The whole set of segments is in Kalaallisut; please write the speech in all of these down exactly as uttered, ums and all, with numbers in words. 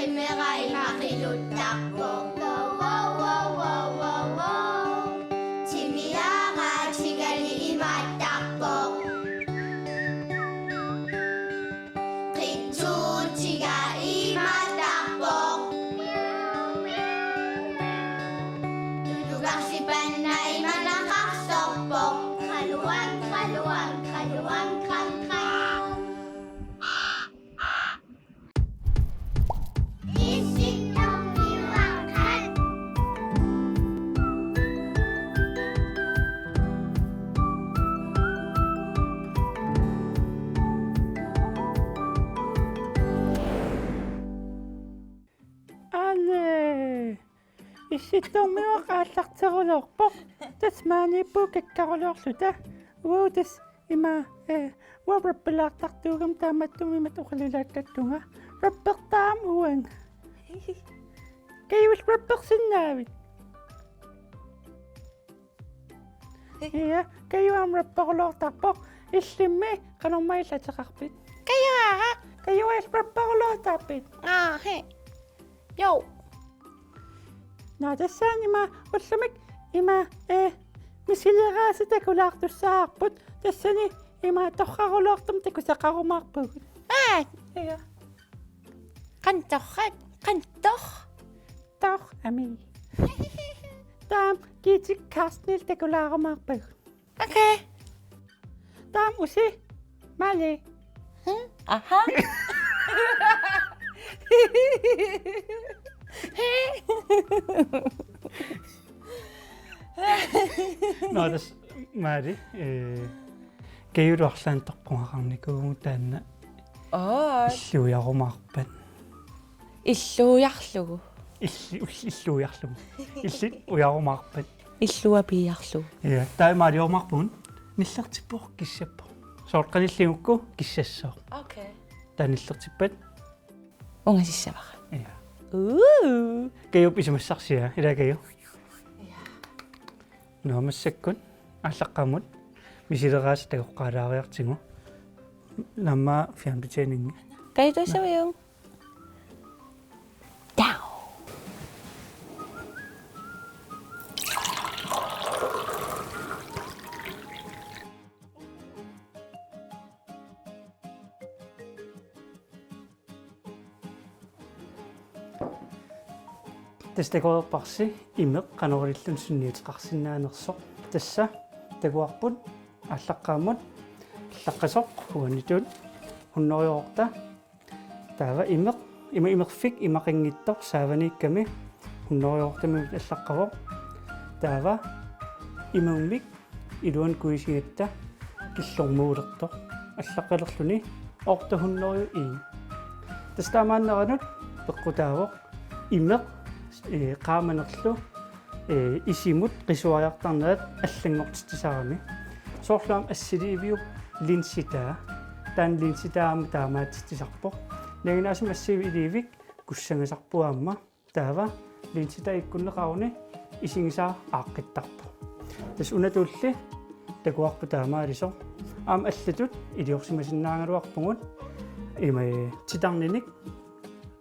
Timera ima qiluttarpoq. Wow, wow, wow, wow, wow, wow. Timiara tigali imaattarpoq. Qitsuutiga imaattarpoq. Tulugarsipanna imanaqarsorpoq. Qaluang, qaluang, qaluang, qang, qang. Alee. Issittormiuaq aallarteruloorpoq. Tassa maaniippugut kakkaruloorluta. Uagut tassa ima, eh, uanga rapperlaartartuugama taamaattumik imatut oqaluliaattattunga. Rappertaa aamma uanga. Kajup rappersinnaavit? Ja, Kaju aamma rapperuloortarpoq. Illimmi qanormaa illit ateqarpit? Kajuara. Kaju aamma rapperuloortarpit? Aa, he. Jo. Nå, tassani ima ullumikkut ima, eh, misileraasat takulaartussavarput. Tassani ima torraruloortumik takusaqarumaarpugut. Aa. Ja. Qanoq torrak, qanoq tor-. Tor, ami. Taava Kiitikka Carstenillu takulaarumaarpagut. Okay. Taava usi, Mali. Hmm? Aha. Nå, tassa Mali, eh, Kajullu arlaannik toqqugaqarnikuuvugut taanna. Aa. Illit ujarumaarpat? Illit ujarlugu. Illit, ull-, illit ujarlugu. Illit ujarumaarpat? Illit uanga piiarlugu. Ja, taava Maliumaarpugut. Nillertippoq kissappoq. Soorlu qanilligukku kissassaaq. Okay. Taava nillertippat? Ungasissavara. Ja. Uu. Kajup isumassarsiaa, ilaa Kaju? Ja. Nå, massakkut aallaqqaammut misileraasat takoqqaalaariartigu. Aamma fjernbetjeningi. Kaju, tusaviuk? Down. Tassa takoreerparsi imeq qanoq ililluni sunniuteqarsinnaanersoq. Tassa takuarput aallaqqaammut allaqqasoq uannitut hunnorujoorta. Taava imeq, ima imerfik imaqanngitsoq saavaniikkami hunnorujoortamimut allaqqavoq. Taava imammik iluani kuisigatta killormuulertoq. Allaqqalerluni otte hundrede og en. Tassa taamaanneranut peqqutaavoq imeq, eh, qaamanerlu, eh, isimut qisuariartarnerat allanngortitsisarami. Soorlu aamma assiliiviup linsitaa. Taanna linsitaa aamma taamaatitsisarpoq. Naginaatsumik assiliivik kussagasarpoq aamma. Taava linsitaa ikkunneqaruni isigisara aaqqittarpoq. Tassa unatulli takuarput taamaalisoq. Aamma allatut iliorsimasinnaagaluarpugut. Ima, eh, titarninik,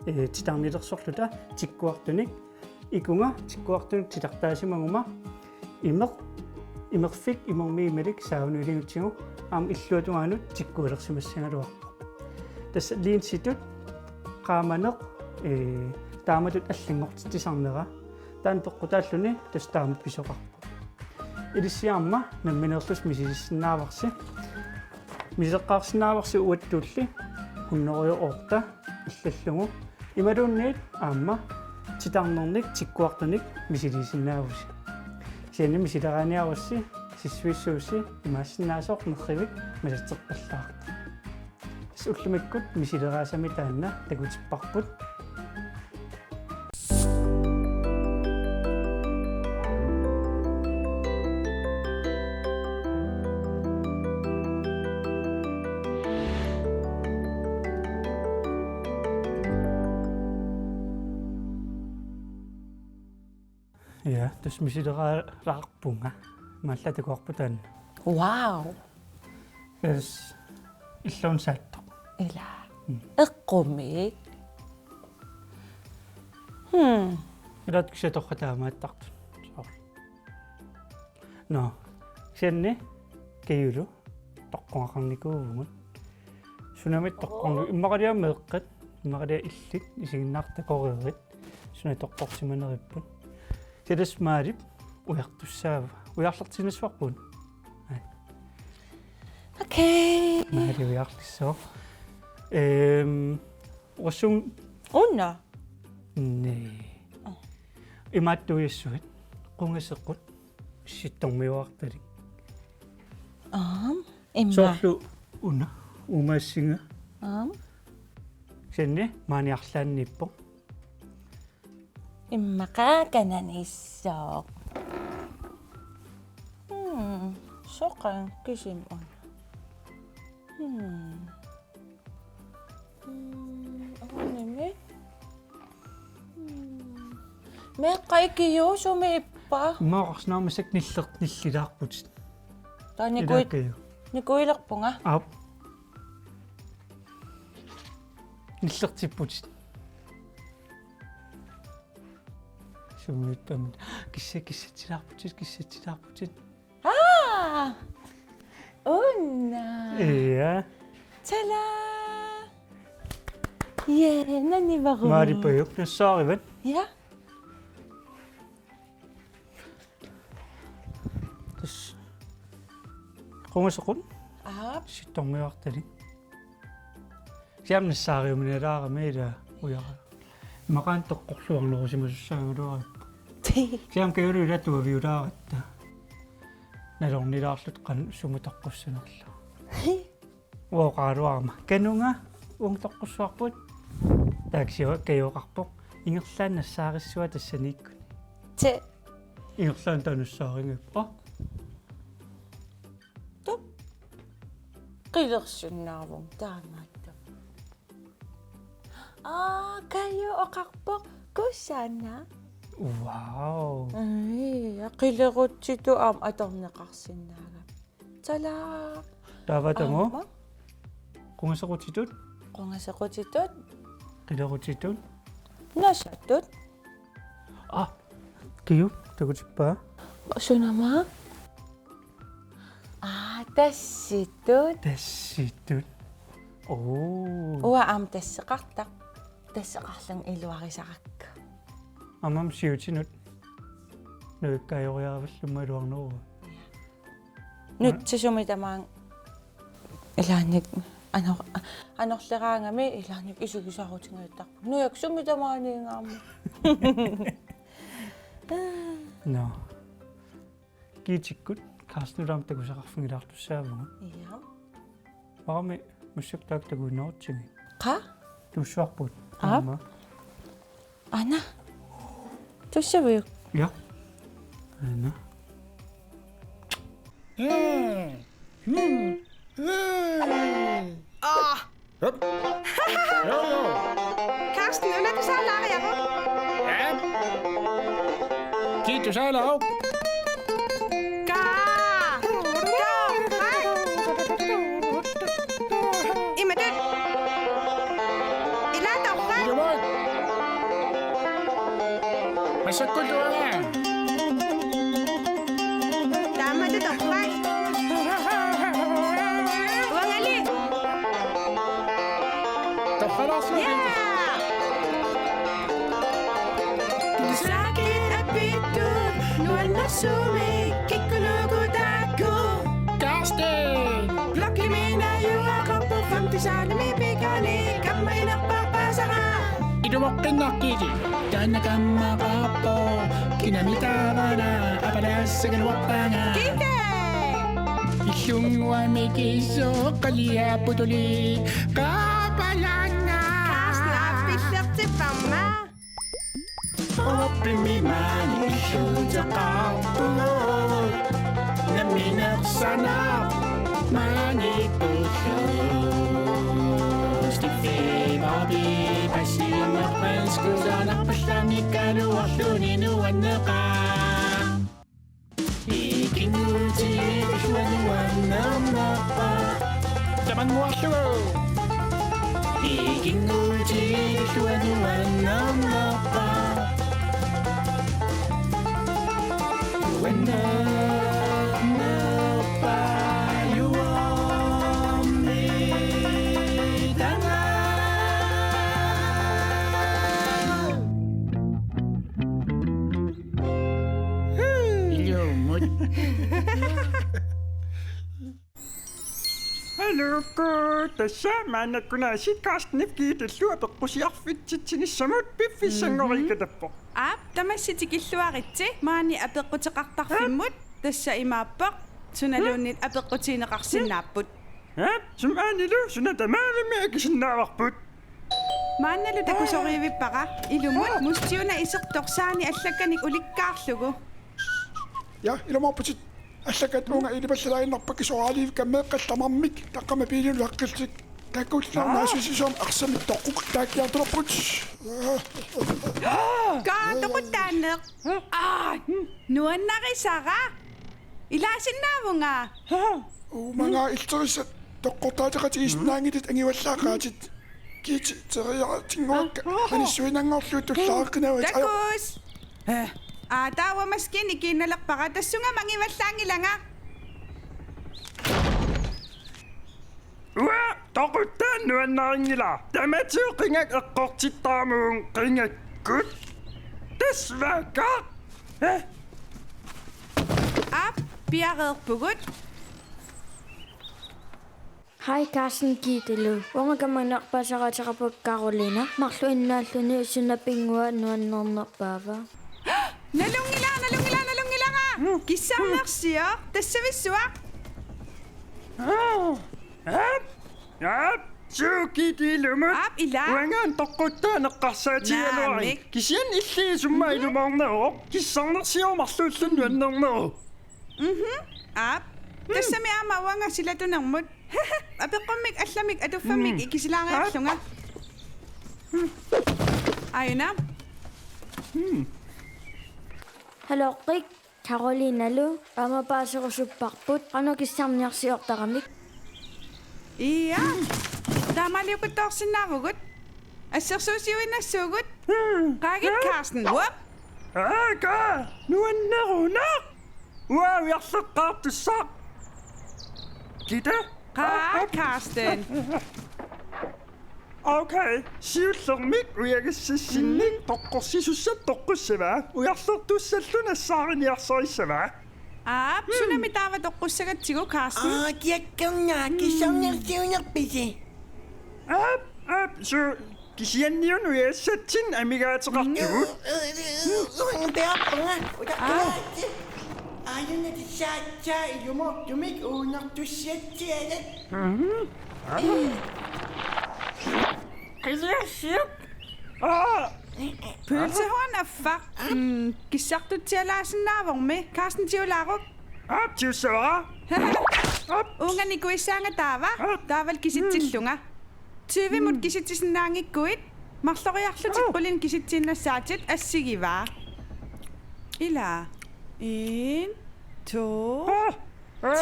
eh, titarnilersorluta tikkuartunik. Ikunga tikkuartunik titartaasimaguma imeq, imerfik imermiimalik saavaniiligutsigu aamma illuatungaanut tikkualersimassagaluarpoq. Tassa linsitut qaamaneq, eh, taamatut allanngortitsisarnera. Taanna peqqutaalluni tassa taama pisoqarpoq. Ilissi aamma nammineerlusi misilissinnaavarsi. Misileqqaarsinnaavarsi uattulli hunnorujoorta allallugu. Imaluunniit aamma titarnernik tikkuartunik misiliisinnaavusi. Kisianni misileraaniarussi sissuissuussi imaassinnaasoq nerrivik masatserpallaartoq. Tassa ullumikkut misileraasami taanna takutipparput. Ja, tassa misileraalaarpunga. Imaallaat takuarput taanna. Wow. Tassa illuun saattoq. Ilaa. Mm. Eqqumiik. Mm. Ilaat kisianni torrak taamaattartut. Soorlu. Nå. Kisianni Kajulu toqqugaqarnikuuvugut. Sunami toqqornu-, immaqaliaq meeqqat, immaqaliaq illit, isiginnaartut takoreerit. Suna toqqorsimaneripput. Tassa Maalip ujartussaava. Ujarlertinnassavarput. Ai. Okay. Maali ujarlissaaq. Ehm, oqassuunga. Una. Nei. Oh. Imaattuujassuit. Qungasequt. Sittormiuartalik. Aam. Imma. Soorlu una. Umaassinga. Aam. Kisianni maani arlaanniippoq. Immaqa kananissooq. Hmm, soqan kisimi una. Hmm. Hmm, avanimi. Hmm. Meeqqat ikiuusumi ippa. Maaqarsinarmik niller-, nillilaarputit. Taava nikui-, ilaa Kaju. Nikuilerpunga. Aap. Nillertipputit. Sumiippami. Kissa-, kissatsilaarputit, kissatsilaarputit. Aa! Una. Ja. Tada! Ja, nanivaru. Maalipajuk, nassaarivat? Ja. Tassa. Qungasequt. Aap. Sittormiuartalik. Kisianni nassaariuminaalaarami ilaa ujara. Immaqa toqqorluarnerusimasussaagaluarpara. Kisianni Kajulu ilaa tuaviulaaratta. Nalornilaarluta qanoq sumut toqqussanerlugu. Uanga oqaraluarama. Kanunga uunga toqqussuarput. Taava kisianni Kaju oqarpoq. Ingerlaannaq nassaarissuaa tassaniikkuni. Ti. Ingerlaannaq taava nassaarigaarput. Aa. Tu. Qilersinnaavunga taamaattumik. Aa, Kaju oqarpoq kusanaq. Wow. Ai, qilerutsitut aamma atorneqarsinnaagami. Tada. Taava tamu. Aamma. Qungasequtitut. Qungasequtitut. Qilerutsitut. Nasatut. Aa, Kaju, takutippaa. Sunama? Aa, tassitut. Tassitut. Oo. Uanga aamma tasseqartaq. Tasseqarlunga iluarisarakku. Aamma siutinut. Nuikkajoriaravallumma iluarneruva. Nutsi sumi tamaanga ilaannik anor-, anorleraangami ilaannik isugisaarutigiittarput. Nujakka sumi tamaaniingaarmi. Nå. Giitikkut Karstenilu aamma takusaqarfigilaartussaavugut. Ja. Maani massakkut taakku takuinnarutsigu. Qaa? Tuussuarput. Aap. Aamma. Ana. Tuussaviuk? Ja. Ana. Mm. Mm. Mm. Ah. Hup. Jo, jo. Karsten, una tusaalaariaruk? Ja. Kii tusaalaaruk? Kaa. Kaa. Imatut. Ilaa torrak. Ilumoorpoq. Massakkut uanga. Taamatut torrak. Uangali. Torralaarsuaq. Ja. Sakit apittut nuannersumik kikkunuku taakku. Karsten. Blokkimi najugaqarpoq femten salami pikani kamma inerpaapaasara. Ilumoqqinnaqqili. Taanna kammaqarpoq kinami taavana apalassagaluarpaanga. Kite! Illunnguamik isoqaliaputuli qaapalaanga. Karsten aappillertipparma. Oppimi maani illuuteqarpugut. Nammineq sanaq maani tullugu. Stiffi Bobby, passiunerpanskusanarpallamikkaluarluni nuanneqaaq. Ikinnguutigilluanuannernarpa. Tamannguarlugu. Ikinnguutigilluanuannernarpa. Ilumut. Hallo, tassa maannakkut aasiit Carstenip Giitillu apeqqusiarfitsitsinissamut piffissanngoriikatappoq. Aap, tamassi tikilluaritsi, maani apeqquteqartarfimmut, tassa imaappoq, sunaluunniit apeqqutigineqarsinnaapput. Aap, sumut aanilu, suna tamarmi akisinnaavarput. Maannalu takusorivippara, ilumut, Musti una isertoq saani allakkanik ulikkaarlugu. Ja, ilumoorputit. Allakkat uunga ilipallalaannarpakka soraaliivikka meeqqat tamarmik taqqama biilinut aqqillutik. Takullaarnaasusisoom arsamik toqqukkut taakkiartulerput. Kaa toquttaanneq. Aa, nuannarisara. Ilaasinnaavunga. Uumanga ilterissat toqqortaateqatigisinnaanngillat angivallaaqaatit. Giiti teriatinngoraka anissuinanngorlugu tullaaqqinavit. Takuss. Aa, taava maskiini kiinnalerpara tassunga mangivallaanngilanga. Uaa, toquttaan nuannarinngilaa. Tamatigut qingak eqqortittaramik qingakkut. Tasvaakka. Aap, piareerpugut. Hej, Carsten Giitelu. Uunga kammanerpaasariaqarpunga Karoliina. Marluk innaalluni suna pinnguaa nuannernerpaava. Nalunngilaq, nalunngilaq, nalunngilaq! Kissarnersioq, tassavissuaq! Aap, aap, suukit ilumut. Aap, ila. Uangaana toqquttaanut eqqarsaatigigaluarit. Naamik. Kisianni illit sumut ilumoorneruvoq. Kissarnersioq marluk illunnut nuannerneruvoq. Mhm. Aap. Tassami aamma uanga silatunermut. Apeqqummik allamik atuffammik ikisilaariarlunga. Aajuna. Hallo, Rik. Karoliinalu aamma paaserusupparput. Qanoq kissarniarsiortaramik? Ia. Taamaaliukkuttoorsinnaavugut. Assersuusiuinnassuugut. Qaagit Carsten. Whoop. Aaka, nuannerunaq. Uaa, ujarleqqaartussaq. Kida? Qaa, Carsten. Okay, siullermik ujagassassinnik toqqorsisussat toqqussavaa. Ujarlertussallu nassaariniarsarissavaa. Aap, sunami taava toqqussagatsigu, Carsten? Aa, kiakkernaa, kissarnersiunerpisi? Aap, aap, su, kisianniuna ujassatsinnik amigaateqartugut. Uanga pearpunga, utaqqaatsi. Aajuna tissaatsaa ilumoortumik uunertussiatsialat. Qiliassiuk. Aa. Pølsehorn affaq. Mm, kissartutsialaasinnaavormi. Carsten, tigulaaruk. Aap, tigussavara. Aap. Uunga nikuissaanga taava. Aap. Taavalu kisitsillunga. Tyvemut kisitsisinnaanngikkuit. Marloriarlutit qulinik kisitsiinnassaatit assigivaa. Ila. En, to, tre,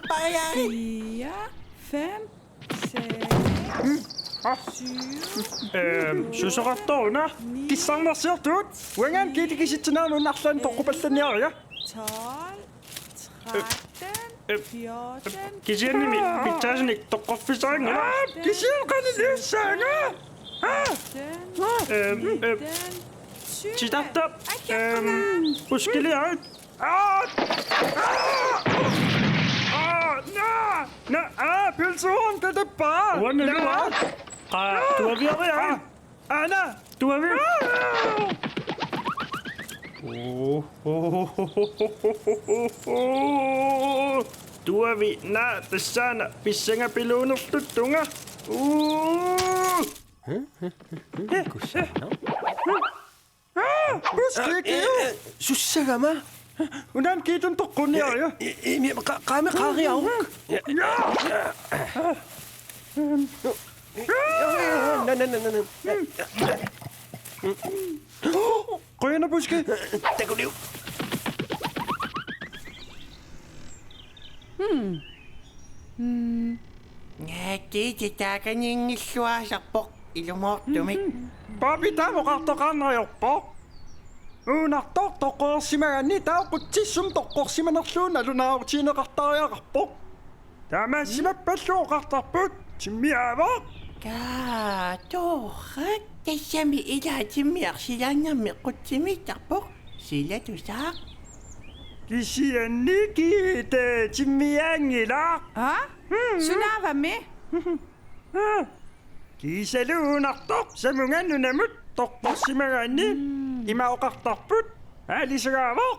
fire, fem, seks, syv. Ehm, susoqartoruna. Kissarnersiortugut. Uangaana Giiti kisitsinaanut arlaannik toqqupallanniaria. Tolv, tretten, fjorten, kisianni mi-, mitsaasinik toqqorfisaannga. Aap, kisianni qanoq liussaanga? Aap. Ehm, ehm, titartap, ehm, puskiliarit. Aap! Aap! Aap! Naa! Naa! Aap! Pølsehorn, katappa! Uanna, naa! Qa-, tuaviariaa! Aana! Tuavi! Tuavi, naa, tassaana pissangapiluunerluttunga. Uu! Kussaana. Aa, puskiki! Sussagama? Unaana Giitun toqqunniaria. Imi, qa-, qaami qaariaruk. Qujanaq, puski. Takuliuk. Hmm. Hmm. Naa, Giiti taakaniinngilluinnarpoq ilumoortumik. Papi taama oqartoqarnariarpoq. Uunartoq toqqorsimagaanni taava qutsissumik toqqorsimanerlugu nalunaarutigineqartariaqarpoq. Taamaasimappallu oqartarput: Timmiaavoq. Kaa, torrak, tassami ila timmiarsilaannermi qutsimiittarpoq, silatusaaq. Kisianni Kiita timmiaanngilaq. Aa? Mm. Sunaavami? Aa. Kiisalu uunartoq samunga nunamut toqqorsimagaanni, mm, ima oqartarput: Aalisagaavoq.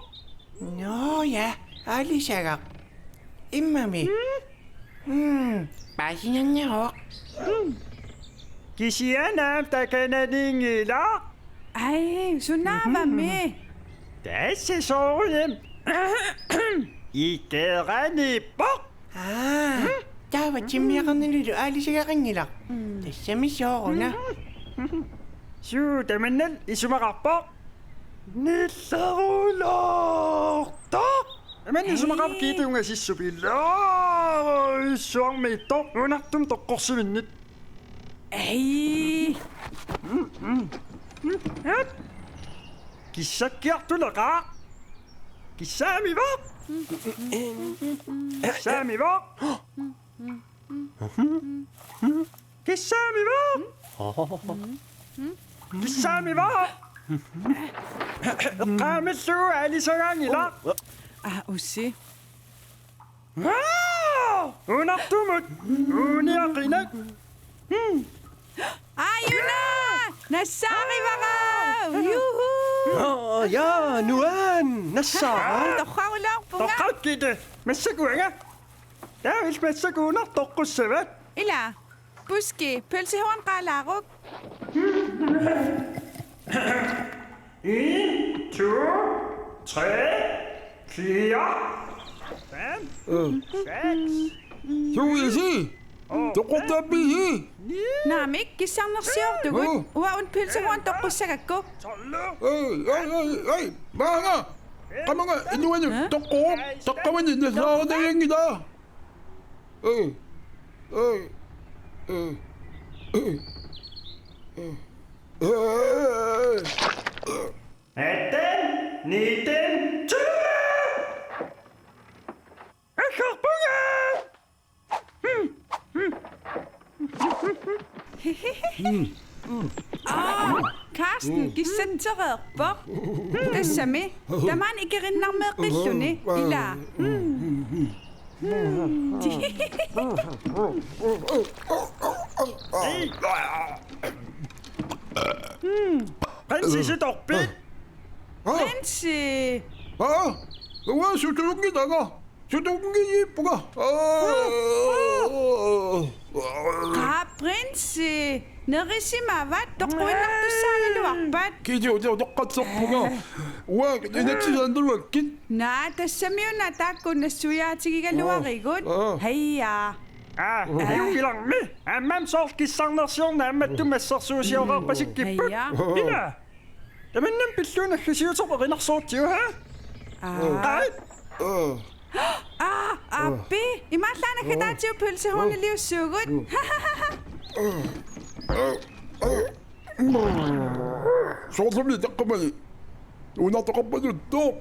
Nå ja, aalisagaq. Immami. Mm. Mm, paasinanngilaq. Mm. Kisianni aamma takananiinngilaq. Ai, sunaavami? Mhm. Tassa soorunami. Ikeraniippoq. Aa, mm? Taava timmiaqarnanilu aalisagaqanngilaq. Mm. Tassami sooruna. Mm. Suu tamannalu isumaqarpoq? Nillerulortoq. Aamma isumaqarpoq. Ai. Kiita ungasissup ilaa issuarmiittoq uunartumik toqqorsiminnit. Ai. Kissakkiartuleqaaq. Kissaamivoq. Kissaamivoq. Kissaamivoq. Kissaamivoq. Eqqaamallugu aalisagaanngilaq. Aa, ussi. Aa! Uunartumut uuniaqinak. Hmm. Aajuna! Nassaarivara! Juhu! Aa, ja, nuan, nassaara. Torrarulaarpunga. Torrakkit, massakkut uanga. Taava illit massakkut uunartoq toqqussavat. Ila, Puski, pølsehorn qaalaaruk. En, to, tre, fire, fem, seks. Suisi? Toqqortaappiisi? Naamik, kissarnersiortugut. Uu. Uanga una pølsehorn toqqussagakku. Ei, ei, ei, ei, maanga. Qamanga, inuanut, hæ? Toqqorup, taqqavani nassaarutavianngilaa. Ei, ei, ei, ei, ei. Atten, nitten, tyve! Aggerpunga! Aa, Carsten, kissatsereerpoq. Tassami, tamaani ikerinnarmeeqqilluni, ila. Prinsi, sitorpit? Prinsi! Aa, uanga sutuunngitanga. Sutuunngiippunga. Aa, prinsi. Nerisimavat, toqquinnartussaagaluarpat? Kiitiu, tiu, toqqatserpunga. Uanga inatsisaannaluakkit. Naa, tassamiuna taakku nassuiaatigigaluarigut. Aa. Haija. Aa, juugilarmi. Aamma soorlu kissarnersiorneq aamma matuma assersuusioqarpasikkipput. Haija. Ila. Tamannami pillugu naggasiuterput erinarsuutsigu, ha? Aa. Qai. Aa, aappi. Imaallaat naggataatigut pølsehorniliussuugut. Soorlumi taqqamani. Uunartoqarpaluttoq.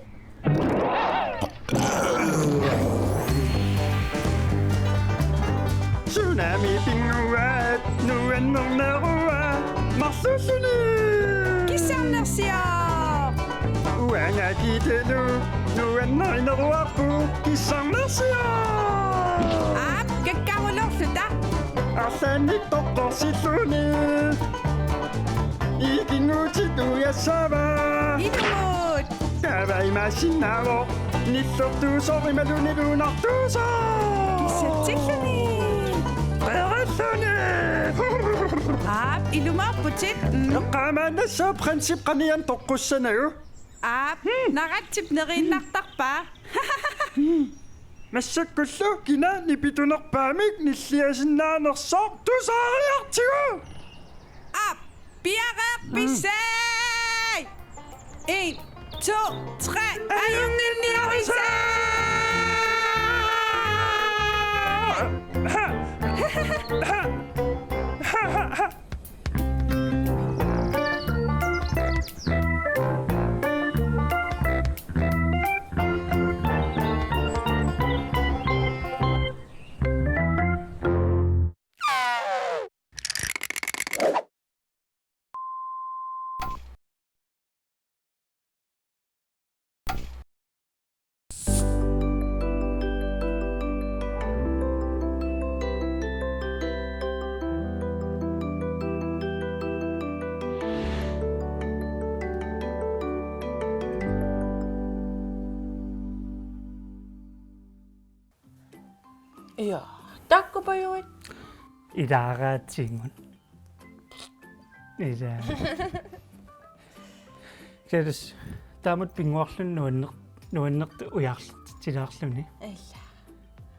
Tsunami pinnguaat nuannerneruvoq marluulluni. Kissarnersioq. Uanga Kiitalu nuannarineruarput kissarnersioq. Aap, kakkaruloorluta. Arlaannik toqqorsilluni. Ikinnguutit uiassaavat. Ilumut. Taava imaassinnaavoq nillertuusoq imaluunniit uunartuusoq. Kissatsilluni. Qeerilluni. Aap, ilumoorputit. Mm. Eqqaamaannassaaq prinsip qaniani toqqussanagu. Aap, hmm, naratsip neriinnartarpaa. Massakkullu kina nipitunerpaamik nilliasinnaanersoq tusaariartigu. Aap, piareerpisi? En, to, tre, ajunngilaq. Ja, takkupajuit. Ilaaraatigut. Ila. Kisianni taamatut pinnguarluni nuanner-, nuannertut ujarlertitsilaarluni. Ila.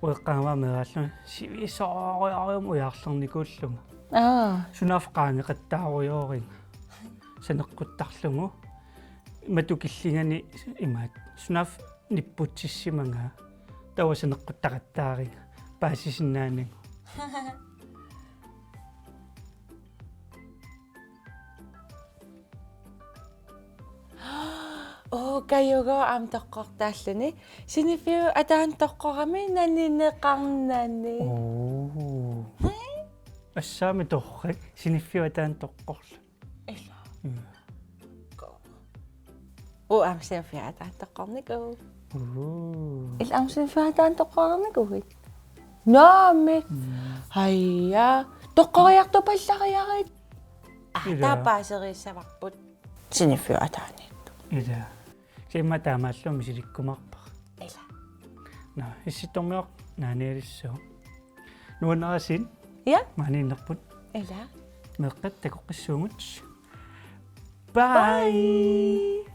Ueqqaama meeraalluni sivisoorujorujummik ujarlernikuullunga. Aa. Sunaaffa qaangeqattaarujooriga. Saneqquttarlugu. Matukillingani imaat. Sunaaffa nipputsissimagaa. Taava saneqqutaqattaaringa. Paasisinnaanagu. Oo, Kajuga aamma toqqortaalluni. Siniffiup ataani toqqorami nanineqarnani. Oo. Assaami torrak, siniffiup ataani toqqorluni. Ila. Mm. Oo, aamma siniffiup ataani toqqornikuuvoq. Oo. Ila aamma siniffiup ataani toqqornikuuit. Naamik. Mm. Haja. Toqqoriartupallariarit. Aa, ila. Taava paaseriissavarput. Siniffiup ataaniittoq. Ila. Kisianni taamaalilluni misilikkumaarpara. Ila. Nå, Issittormiuaraq naanialissaaq. Nuannerisiuk? Ja. Maaniinnerput. Ila. Meeqqat takoqqissuugut. Bye. Bye.